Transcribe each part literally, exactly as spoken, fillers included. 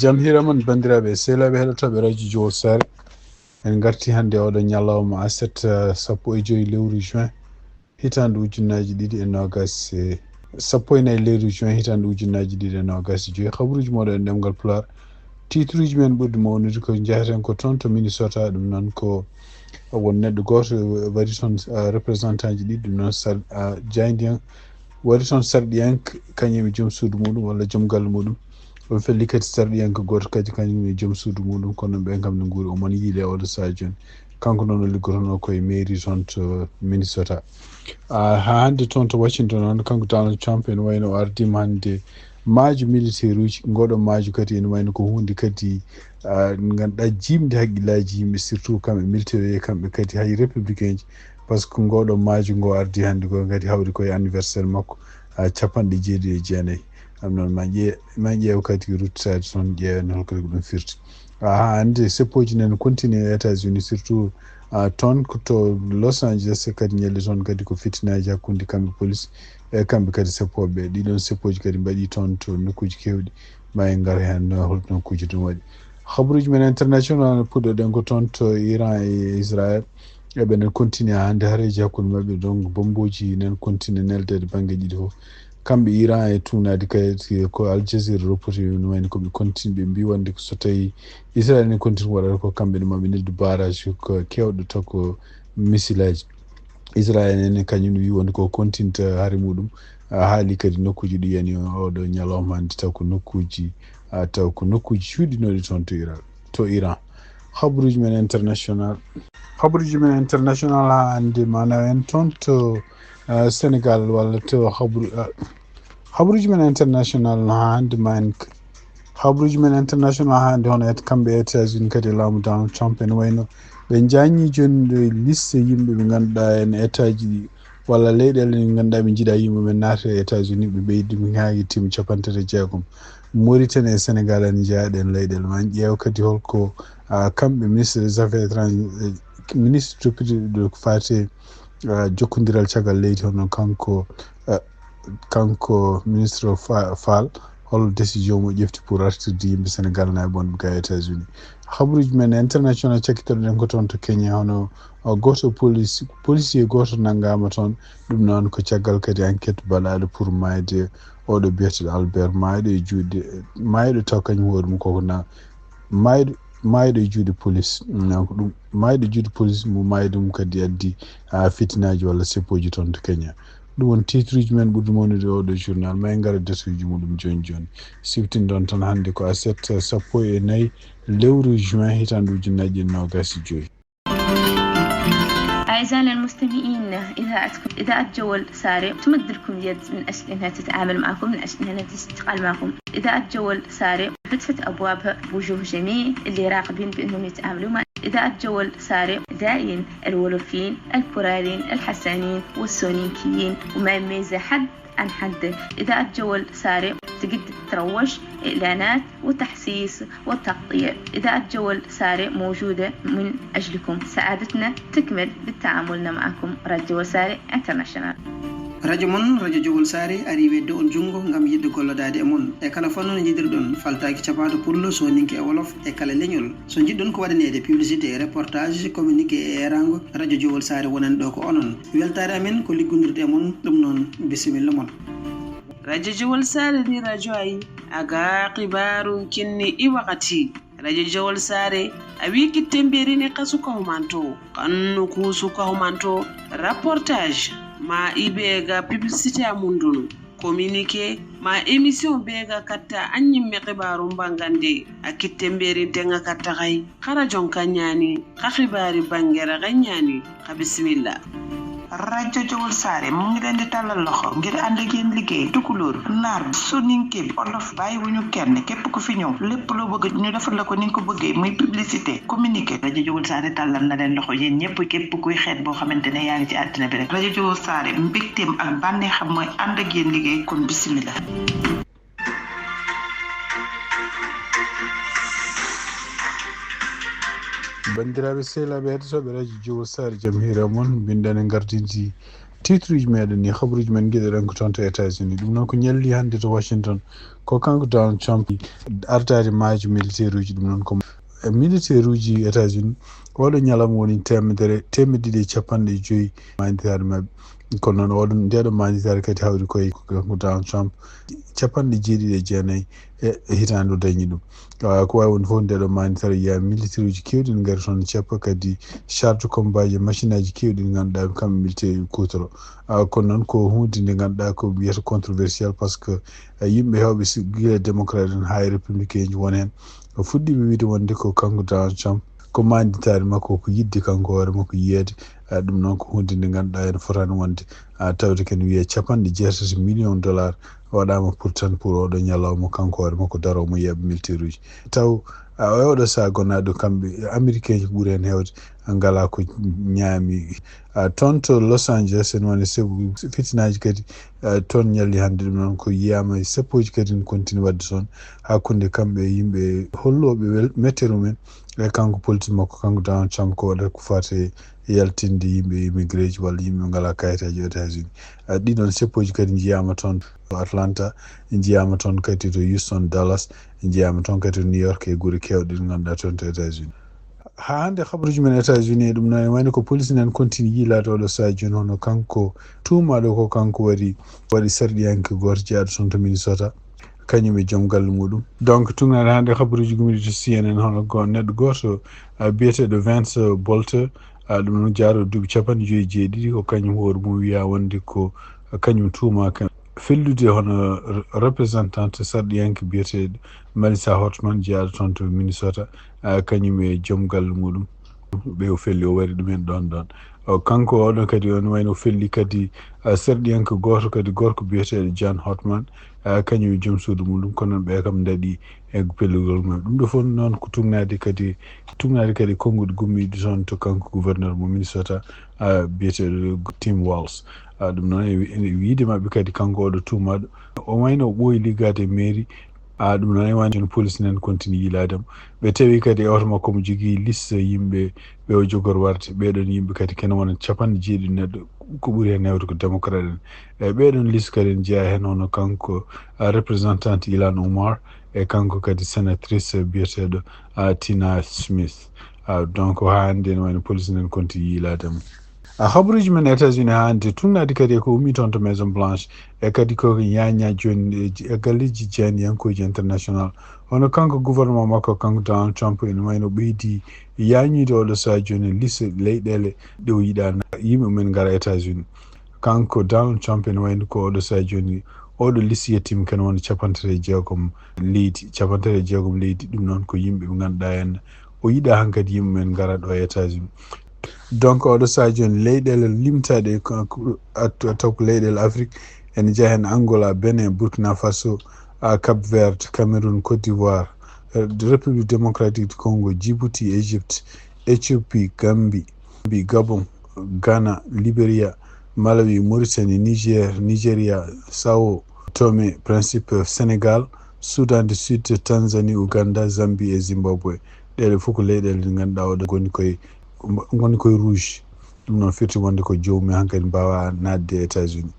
Jam hiira mon, banndiraaɓe sehilaaɓe heɗotooɓe Radio Jowol Saare. En ngartii hannde oɗo ñalawma aset, eh, sappo e joy lewru juin, hitaande ujunnaaji ɗiɗi e noogas, eh, sappo e nayi lewru juin, hitaande ujunnaaji ɗiɗi e noogas e joy. Habruuji mooɗon e ɗemngal Pulaar. Tiitruuji men ɓurɗi mawnude ko njaheten ko toon to Minnesota, ɗum noon ko won neɗɗo gooto waɗi toon, eh, représentant ji ɗiɗi, ɗum noon sal-, eh, jaayndiyan-, waɗi toon sarɗiyanke, kañum e joom suudu muɗum walla joom galle muɗum. Ɗum felli kadi sarɗiyanke gooto kadi kañum e joom suudu muɗum, kono ɓen kam ne nguuri. Omo yiile e oɗo sahaa jooni. Kanko noon o liggotonoo ko e mairie toon to Minnesota. Ah, haa hannde toon to Washington noon, kanko Donald Trump ene wayno o ardiima hannde maaju militaire uji. Ngoɗo maaju kadi ene wayno ko huunde kadi, ah, ngannduɗaa jiimde hakkillaaji yimɓe, surtout kamɓe militaire en, kamɓe kadi hay républicain ji, par ce que ngoɗo maaju ngo ardi hannde ko kadi hawri koye anniversaire makko, ah, capanɗe jeeɗiɗi e jeenayi. Ɗum noon ma ƴee-, ma ƴeew kadi ruttitaade toon, ƴeewen hol ko ɗum firti. Ah, hannde seppooji nene continue e États-Unis, surtout, ah, toon ko to Los Angeles, kadi ñalli toon kadi ko fitinaaji hakkunde kamɓe police e kamɓe kadi seppooɓe. Ɗiɗon seppooji kadi mbaɗi toon to nokkuuji keewɗi. Ma en ngar heen, eh, holto nokkuuji ɗum waɗi. Habruuji men international, puɗɗoɗen ko toon to Iran e Israël. Eɓe nen continue hannde hareeji hakkunde maɓɓe, donc bombooji nen continue neldeede bannge ɗiɗi fof. Kamɓe Iran e tuunaade kadi ko Al Jazeera reporti, no wayno ko ɓe continue, ɓe mbii wonde ko so tawi Israël ne continue waɗata ko kamɓe ne maɓe neldu barrage ko keewɗo taw ko misilaaji. Israël ene kañum wi wonde ko continue hare muɗum, ah, haali kadi nokkuuji ɗi yani oɗo ñalawma hannde taw ko nokkuuji, ah, taw ko nokkuuji cuuɗinooɗi toon to Iran, to Iran. Habruuji men international. Habruuji men international haa hannde, maanaam en toon to, ah, Sénégal walla to habru-, ah, habruuji men international no haa hannde ma en k-, habruuji men international haa hannde hono et-, kamɓe États-Unis kadi e laamu Donald Trump ene wayno ɓe jaññi jooni ɗo e liste yimɓe ɓe ngannduɗaa en État ji walla leyɗeele ɗe ngannduɗaa ɓe njiɗaa yimɓe men naata e États-Unis, ɓe ɓeydi ɗum haa yettiima capanɗe tati e jeegom. Mauritanie e Sénégal ene njeyaa ɗeen leyɗeele. Ma en ƴeew kadi holko, ah, kamɓe ministre des affaires étrangères, eh, ministre toppitiiɗo ko faati, ah, jokkondiral caggal leydi hono kanko, ah, kanko ministre Fa-, Fall, hol décision mo ƴefti pour artirde yimɓe Sénégal naaɓe wonɓe ga États-Unis? Habruuji men international cakkitoɗen ko toon to Kenya, hono, ah, gooto police, policier gooto nanngaama toon. Ɗum noon ko caggal kadi enquête baɗaaɗo pour maayde oɗo biyeteeɗo Albert, maayɗo e juuɗe, maayɗo taw kañum hoore mum koko na-, maayɗo, maayɗo e juuɗe police. Mm, donc ɗum, maayɗo e juuɗe police mo maayi ɗum kadi addi, ah, fitinaaji walla seppooji toon to Kenya. Ɗum won tiitruuji men ɓurɗi mawnude oɗo journal. Ma en ngara détail uji muɗum jooni jooni. Siftindon tan hannde ko aset sappo e nayi lewru juin hitaande ujunnaaji ɗiɗi e noogaas e joy. أعزائنا المستمعين، إذاعتكم إذاعة جول ساري تمد لكم اليد من أجل أنها تتعامل معكم، من أجل أنها تشتغل معكم. إذاعة جول ساري فتحت أبوابها بوجوه جميع اللي راغبين بأنهم يتعاملوا مع إذاعة جول ساري. داعين الولوفيين، البراريين، الحسانيين والسونينكيين، وما يميز حد عن حد. إذاعة جول ساري تقدر تروج، إعلانات وتحسيس وتغطية. إذاعة جول ساري موجودة من أجلكم. سعادتنا تكمل بالتعاملنا معكم. راديو جول ساري انترناشونال. Radio mon, Radio Jowol Saare, ari weddo on junngo ngam yiɗde gollodaade e mon. E kala fannu no njiɗirɗon, faltaaki capaaɗo pullo, sooninke e wolof, e kala leñol. So njiɗɗon ko waɗaneede publicité, reportage, communiqué e eeraango, Radio Jowol Saare wonan ɗo ko onon. Weltaare amen ko liggondirde e mon, ɗum noon, bisimilla mon. Radio Jowol Saare ndi radio ayi, aga xibaaru kinni i wakati. Radio Jowol Saare, a wi kitte mberini xa suka humanto, xannu ku suka humanto, reportage, ma i be ga publicité a mundunu, communiqué, ma émission be ga katta a ñimme xibaaru mbangande, a kitte mberin tenga katta xay, xa rajon ka ñaani, xa xibaari bangere xa ñaani, xa bisimilla. Radio Jowol Saare mu ngi leen di tàllal loxo ngir ànd ak yéen liggéey. Tukulóor, naar, soninke, olof, bàyyiwuñu kenn. Képp ku fi ñëw, lépp loo bëgg ñu defal la ko ni nga ko bëggee, muy publicité, communiqué. Radio Jowol Saare tàllal na leen loxo yéen ñëpp, képp kuy xeet boo xamante ne yaa ngi ci àddina bi rek. Radio Jowol Saare, mbégteem ak bànneexam mooy ànd ak yéen liggéey, kon bisimilla. Banndiraaɓe sehilaaɓe heɗotooɓe Radio Jowol Saare, jam hiira mon. Mbiɗen e gardindi Titre uji meɗen ni, habaruji men giɗoɗen ko toon to États-Unis. Ɗum noon ko ñalli hannde to Washington. Ko kanko Donald Trump ardaade maaji militaire uji. Ɗum noon ko e militaire uji États-Unis. Oɗo ñalawma woni teemedere, teemedde ɗiɗi e capanɗe joyi maanditaare maɓɓe. Kono noon oɗon, ndeɗo maanditaare kadi hawri koye ko kanko Donald Trump. Capanɗe jeeɗiɗi e jeenayi e, e hitaande o dañi ɗum. Ah, ko waawi wonde fof, ndeɗo maanditaare yiya militaire uji keewɗi ne ngari toon, ceppa kadi char de combat ji, machine aji keewɗi ɗi ngannduɗaa kamɓe militaire kuutoro. Ah, kono noon ko huunde nde ngannduɗaa ko wiyata controversial, par ce que, ah, yimɓe heewɓe si-, gila démocrate en haa e républicain ji won heen, o fuɗɗiiɓe wiide wonde ko kanko Donald Trump, ko maanditaare makko ko yiɗde kanko hoore makko yiyeede. Ah, ɗum noon ko huunde nde ngannduɗaa ene fotaani wonde, ah, tawde kene wiyee capanɗe jeetati million dollar waɗaama pour tan pour oɗo ñalawma kanko hoore makko daroo mo yeeɓa militaire uji. Taw, ah, e oɗo sahaa gonaaɗo kamɓe américain ji ɓuri heen heewde ngalaa ko ñaami. Ah, toon to Los Angeles ene woni sabu fitinaaji kadi, ah, toon ñalli hannde. Ɗum noon ko yiyaama e seppooji kadi ne kontini waɗde toon hakkunde kamɓe e yimɓe hollooɓe wel-, mettere mumen e kanko politique makko, kanko Donald Trump, ko waɗata ko faati e yaltinde yimɓe immigré ji walla yimɓe ngalaa kayitaaji États-Unis. Ah, ɗiɗon seppooji kadi njiyaama toon to Atlanta, njiyaama toon kadi to Houston, Dallas, njiyaama toon kadi to New York e gure keewɗe ɗe ngannduɗaa toon to États-Unis. Haa hannde habaruuji men États-Unis e ɗum noon, e wayno ko police en kontini yiilaade oɗo sahaa jooni, hono kanko tuumaaɗo ko kanko waɗi, waɗi sarɗiyanke gooto jeyaaɗo toon to Minnesota, kañum e joom galle muɗum. Donc, tugnaade hannde habaruuji gummiiɗi to C N N, hono go-, neɗɗo gooto, ah, biyeteeɗo Vince Bolter, ah, ɗum noon jaarɗo duuɓi capanɗe joyi e jeeɗiɗi, ko kañum hoore mum wiyaa wonde ko kañum tuumaaka fellude hono re-, representante sarɗiyanke biyeteeɗo Melissa Hortman, jeyaaɗo toon to Minnesota, ah, kañum e joom galle muɗum. Ɓe o felli, o wari ɗumen ɗoon ɗoon. O, kanko oɗon kadi, on wayno o felli kadi, ah, sarɗiyanke gooto kadi gorko biyeteeɗo John Hotman, ah, kañum e joom suudu muɗum, kono ɓe kam ndaɗi e pellugol mum. Ɗum ɗo fof noon ko tugnaade kadi, tugnaade kadi konnguɗi gummiiɗi toon to kanko gouverneur mo Minnesota, ah, biyeteeɗo Tim Walz. Ah, ɗum noon e wi-, e wiide maɓɓe kadi kanko oɗo tuumaaɗo, o wayno o ɓooyi liggaade e mairie, ah, ɗum noon e wayno jooni police en kontini yiilaade mo. Ɓe tawi kadi e oto makko mo jogii liste yimɓe ɓe o jogori warde. Ɓee ɗoon yimɓe kadi kene wona capanɗe jeeɗiɗi neɗɗo, ko ɓuri heen heewde ko démocrate en. E ɓee ɗoon liste kadi ene jeyaa heen hono kanko, ah, representante Ilhan Omar, e kanko kadi sénatrice biyeteeɗo, ah, Tina Smith. Ah, donc haa hannde ene wayno police en kontini yiilaade mo. Ah, habaruuji men États-Unis haa hannde tugnaade kadi e ko ummii toon to Maison Blanche, e kadi ko ñaaña jooni e, e galleeji jeyaniyankooji international. Hono kanko gouvernement makko, kanko Donald Trump, ene wayno ɓeydi yaañude oɗo sahaa jooni liste leyɗeele ɗe o yiɗaa na-, yimɓe mumen ngara États-Unis. Kanko Donald Trump ene wayno ko oɗo sahaa jooni, oɗo liste yettiima kene wona capanɗe tati e jeegom leydi, capanɗe tati e jeegom leydi, ɗum noon ko yimɓe ɓe ngannduɗaa en o yiɗaa hankadi yimɓe mumen ngara ɗo e États-Unis. Donc, oɗo sahaa jooni, leyɗeele limtaaɗe ko, ko, at-, taw ko leyɗeele Afrik, ene jeyaa heen Angola, Benin, Burkina Faso, ah, Cap Vert, Cameroun, Côte d'Ivoire, eh, République Démocratique du Congo, Djibouti, Égypte, Éthiopie, Gambie, Gambie, Gabon, Ghana, Libéria, Malawi, Mauritanie, Niger, Nigeria, Sao Tome Principe, Sénégal, Soudan du Sud, Tanzanie, Ouganda, Zambie e Zimbabwe. Ɗeɗe fof ko leyɗeele ɗe ngannduɗaa oɗo ngoni koye, ngoni koye rouge. Ɗum noon firti wonde ko joomum hankadi mbaawa naatde e États-Unis.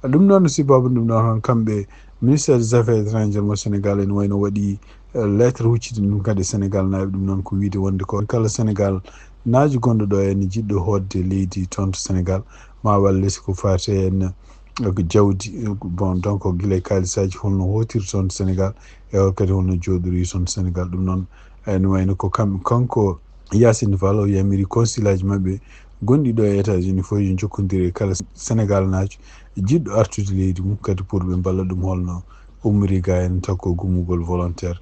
Ɗum noon no sibabu ɗum ɗon, han kamɓe ministère des affaires étrangères mo Sénégal ene wayno waɗi, eh, lettre hucciti ɗum kadi Sénégal naaɓe. Ɗum noon ko wiide wonde ko kala Sénégal naajo gonɗo ɗo ene jiɗɗo hootde leydi toon to Sénégal, ma walle si ko faati en, eh, ko jawdi, eh, bon, donc gila e kaalisaaji holno hootiri toon to Sénégal, e hol kadi holno jooɗori toon to Sénégal. Ɗum noon ene wayno ko kam-, kanko Yacine Fall o yamiri consulaaji maɓɓe gonɗi ɗo e États-Unis fof yo njokkondire e kala Sénégal naajo jiɗɗo artude leydi mum kadi pour ɓe mballa ɗum holno ummori ga en taw ko gummugol volontaire.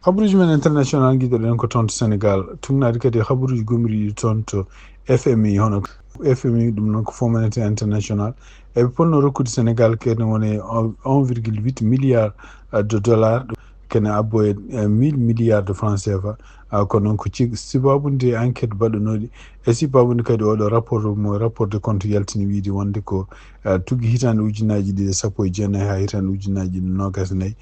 Habaruuji men international ngiɗoɗen ko toon to Sénégal, tugnaade kadi habaruuji gomriiɗi toon to F M I, hono F M I ɗum noon ko Fonds Monétaire International, eɓe ponno rokkude Sénégal kene woni un virgule huit milliard de dollars. Kene abbo e, e mille milliards de francs C F A. Ah, kono noon ko ci-, sibabu nde enquête baɗanooɗi, e sibabu nde kadi oɗo rapport mo, rapport de compte yaltini wiide wonde ko, ah, tuggi hitaande ujunnaaji ɗiɗi e sappo e jeenayi haa hitaande ujunnaaji ɗiɗi e noogaas e nayi,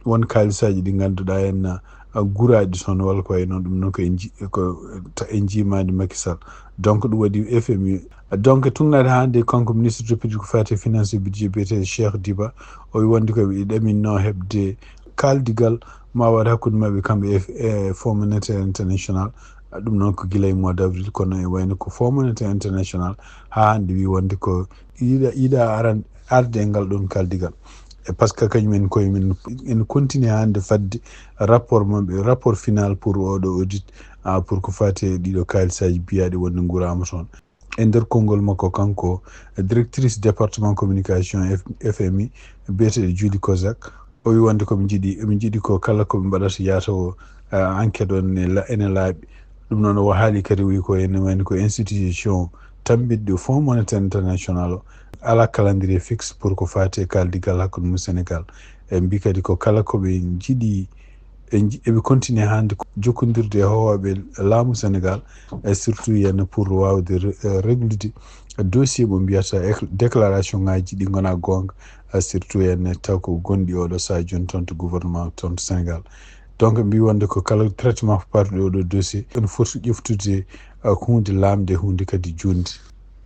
won kaalisaaji ɗi ngannduɗaa en, ah, guraaɗi toon walla ko wayi noon. Ɗum noon ko en nji- ko ta- en njiimaani Macky Sall. Donc ɗum waɗi F M I. Donc tuugnaade hannde kanko ministre député ko faati e finance et budget biyeteeɗo Cheikh Diba, o wi wonde ko ɓe ɗaminno heɓde kaaldigal ma waɗ hakkunde maɓɓe kamɓe e Fonds Monétaire International. Ɗum noon ko gila e mois d' avril, kono e wayno ko Fonds Monétaire International haa hannde wi wonde ko yiɗa yiɗa aran arde e ngal ɗon kaaldigal. E par ce que kañum en koye men en continue hannde fadde rapport maɓɓe, rapport final pour oɗo audit, ah, pour ko faati e ɗiɗo kaalisaaji biyaaɗi wonde nguraama toon. E nder konngol makko kanko directrice département communication F- F M I biyeteeɗo Julie Kozak, o wi wonde koɓe njiɗi eɓe njiɗi ko kala koɓe mbaɗata yaata o, ah, enquête on ene la- ene laaɓi. Ɗum noon o haali kadi wi ko ene wayno ko institution tambitɗo Fonds Monétaire International o alaa calendrier fixe pour ko faati e kaaldigal hakkunde mum Sénégal. E mbi kadi ko kala koɓe njiɗi e nji- eɓe continue hannde ko jokkondirde e hoohooɓe laamu Sénégal, e surtout yen pour waawde re- eh, reglude dossier mo mbiyata éc- déclaration ngaji ɗi ngona goonga, eh, surtout yen taw ko gonɗi oɗo saha jooni toon to gouvernement toon to Sénégal. Donc mbi wonde ko kala traitement parɗo oɗo dossier ene foti ƴeftude, eh, ko hunde laamde, hunde kadi juunde.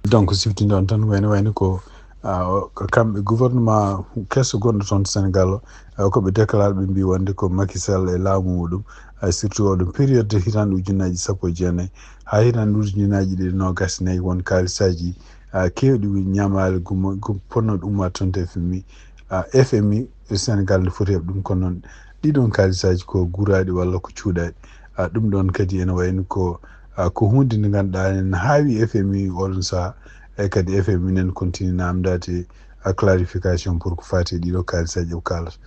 Donc siftinde on tan wayno wayno ko, ah, o- ko kamɓe gouvernement keso gonɗo toon to Sénégal o, ah, ko ɓe déclare ɓe mbi wonde ko Macky Sall e laamu muɗum, ah, surtout oɗo période de hitande ujunnaji sappo e jeenayi haa hitande ujunnaji ɗiɗi nogas e nayi won kaalisaaji, ah, kewɗi ñamaali gum- gum- ponnoɗi ummaade toon to F M I. Ah, F M I Sénégal ne foti heɓ ɗum, kono noon ɗiɗon kaalisaaji ko guraaɗi walla ko cuuɗaaɗi. Ah, ɗum ɗon kadi ene wayno ko, ah, ko hunde nde ngannduɗaa ene haawi F M I oɗon saha, e kadi F M I nen continue namdaade, ah, clarification pour ko faati e ɗiɗo kaalisaaji o kaalata.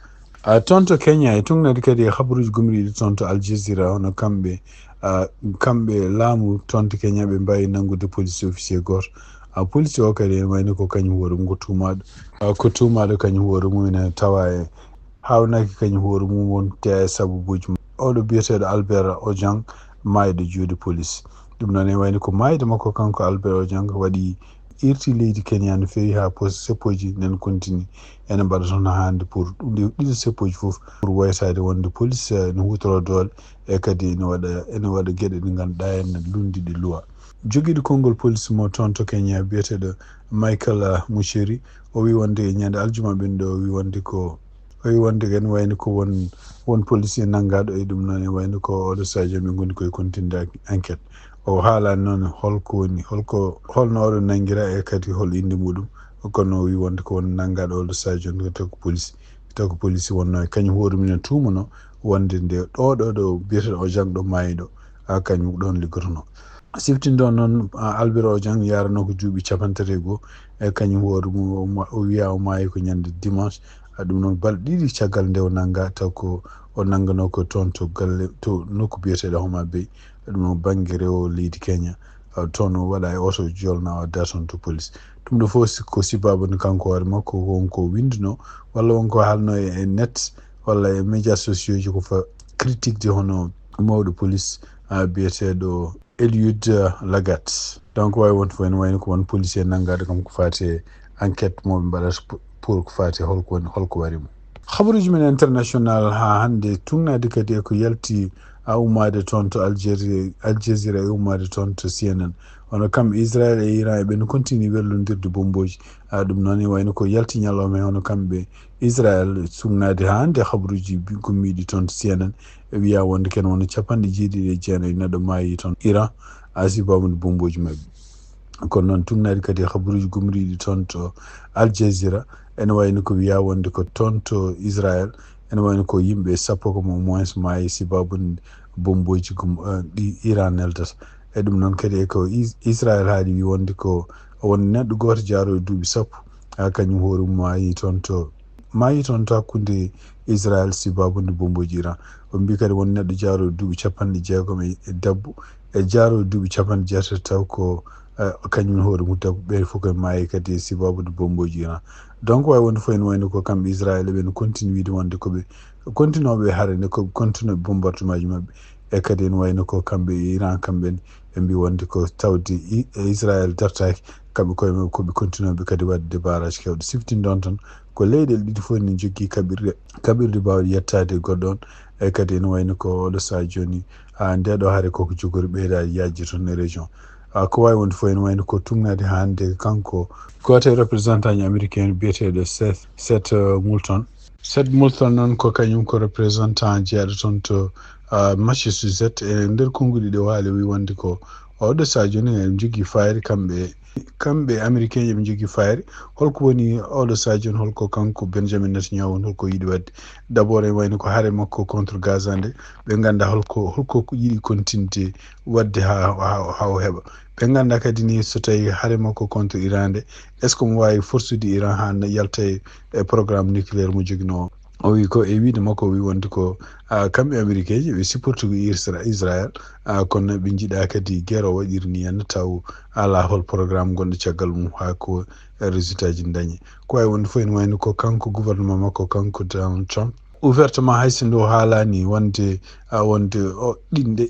Ah, toon to Kenya e tugnade kadi e habaruuji gumriiɗi toon to Al Jazeera, hono kamɓe, ah, kamɓe laamu toon to Kenya ɓe mbaawi nanngude police officier gooto. Ah, police o kadi ene wayno ko kañum hoore mum ko tuumaaɗo, ah, ko tuumaaɗo kañum hoore mum ene tawa e haawnaaki kañum hoore mum wonde e sababuuji mum. Oɗo biyeteeɗo Albert Ojang maayɗo juuɗe police. Ɗum noon e wayno ko maayde makko kanko Albert Ojang waɗi irti leydi Kenya no feewi haa poste seppooji nen continue ene mbaɗa toon hannde pour ɗiɗo seppooji fof pour waysaade wonde police, eh, no huutoroo doole e kadi ene waɗa ene waɗa geɗe ɗe ngannduɗaa ene lundi ɗe luwa. Jogiiɗo konngol police mo toon to Kenya biyeteeɗo Michael, ah, Muchiri, o wi wonde e ñande aljuma ɓen ɗo o wi wonde ko o wi wonde ene wayno ko won won policier nanngaaɗo e ɗum noon e wayno ko oɗo sadio ɓe ngoni koye continue enquête. O haalani noon holko woni holko holno oɗo nanngira e kadi hol innde muɗum, kono o wi wonde ko won nanngaaɗo oɗo sadio nde taw ko police taw ko police wonno e kañum hoore mum ne tuumano wonde nde ɗo ɗo ɗo biyeteɗo o jangɗo maayiɗo, a kañum ɗon liggotono. Siftinde on noon, ah, Albert Ojang yarano ko duuɓi capanɗe tati e goo, e kañum hoore mum o ma- o wiya o maayi ko ñande dimanche. Ah, ɗum noon balɗe ɗiɗi caggal nde o nannga taw ko o nanngano ko toon to galle to nokku biyeteeɗo Homa Bay. Ɗum noon bannge rewo leydi Kenya. Ah, toon o waɗa e oto jolna o adda toon to police. Ɗum ɗo fof si- ko sibabu nde kanko hoore makko wonko winduno walla wonko haalno e e net walla e médias sociaux ji ko fa critique de hono mawɗo police, ah, biyeteeɗo Eliud, ah, Lagat. Donc wawi wonde fof ene wayno ko won policier nanngaɗo kam ko faati e enquête mo ɓe mbaɗata p- pour ko faati e holko woni holko wari mo. Habaruji men international ha hannde tugnade kadi e ko yalti a ummaade toon to Algérie Al Jazeera e ummaade toon to C N N. Hono kamɓe Israël e Iran eɓen continue wellondirde bombooji. A ɗum noon e wayno ko yalti ñalawma he hono kamɓe Israël sugnaade haa nde habaruuji bi- gummiiɗi toon C N N e wiya wonde ken wona capanɗe jeeɗiɗi e jeenayi neɗɗo maayi toon Iran asi baamude bombooji maɓɓe. Kono noon tugnaade kadi habaruuji gumriiɗi toon to Al Jazeera ene wayno ko wiya wonde ko toon to Israël ene wayno ko yimɓe sappo ko au moins maayi sibabude bombooji gum- eh, ɗi Iran neldata. E ɗum noon kadi e ko Is- Israël haali wi wonde ko won neɗɗo gooto jaaro e duuɓi sappo, a kañum hoore mum maayi toon to maayi toon to hakkunde Israël sibabude bombooji Iran. O mbi kadi won neɗɗo jaaro e duuɓi capanɗe jeegom e e debbo e jaaro e duuɓi capanɗe jeetati taw ko, eh, kañum hoore mum debbo ɓe fof koye maayi kadi e sibabude bombooji Iran. Donc wawi wonde fof ene wayno ko kamɓe Israël ɓe no continue wiide wonde koɓe continue ɓe haare nde koɓe continue bombardement ji maɓɓe. E kadi ene wayno ko kamɓe e Iran kamɓe ne ɓe mbi wonde ko tawde I- e Israël dartaaki, kamɓe koye maɓɓe ko ɓe continue ɓe kadi waɗde barrage kewɗe. Siftin ɗon tan ko leyɗeele ɗiɗi fof ne jogii kaɓirɗe kaɓirɗe baawɗe yettaade e goɗɗo on. E kadi ene wayno ko oɗo sahaa jooni a nde ɗo hare koko jogori ɓeydaade yaajde toon e région. A ko wawi wonde fof ene wayno ko tugnaade hannde kanko gooto e représentant ji américain biyeteeɗo Seth, Seth uh, Moulton. Seth Moulton noon ko kañum ko représentant jeyaɗo toon to uh, Massachusetts e nder konnguɗi ɗe waali wi wonde ko oɗo sadio ni eɓe jogii fayre kamɓe kamɓe américain eɓe jogii fayre. Holko woni oɗo sadio ni holko kanko Benjamin Netanyahu woni holko yiɗi waɗde? D'abord e wayno ko hare makko contre Gaza nde ɓe ngannda holko holko yiɗi kontinde waɗde ha ha o heɓa. Ɓe ngannda kadi ni so tawi hare makko contre Iran nde est ce que omo wawi forsude Iran ha yalta e programme nucléaire mo joginoo o. O wi ko e wiide makko o wi wonde ko kamɓe américain ji ɓe supporte ko Isra- Israël, kono ɓe jiiɗa kadi guerre o waɗiri ni henna taw ala hol programme gonɗo caggal mum ha ko résultat ji dañi. Ko wawi wonde fof ene wayno ko kanko gouvernement makko kanko Donald Trump ouvertement hayso nde o haalani wonde wonde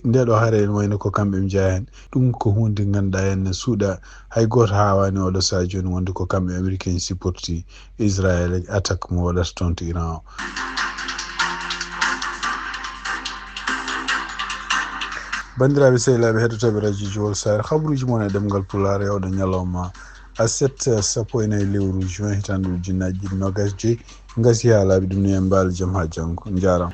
nde ɗo hare ene wayno ko kamɓe ɓe jeeya hen. Ɗum ko hunde ganduɗa henne suuɗa hay goto hawani oɗo saha joni wonde ko kamɓe américain supporti Israël e attaque mo waɗata toon to Iran o. Bandiraɓe sehilaɓe heɗotoɓe radio Jowol Sare, habaruji mon e ɗemgal Pulaar e oɗo ñalawma aset sappo e nayi lewru juin hitande ujunnaji ɗiɗi nogas joyi. Gasi haalaɓe ɗum ni en mbaali jam ha janggo, jarama.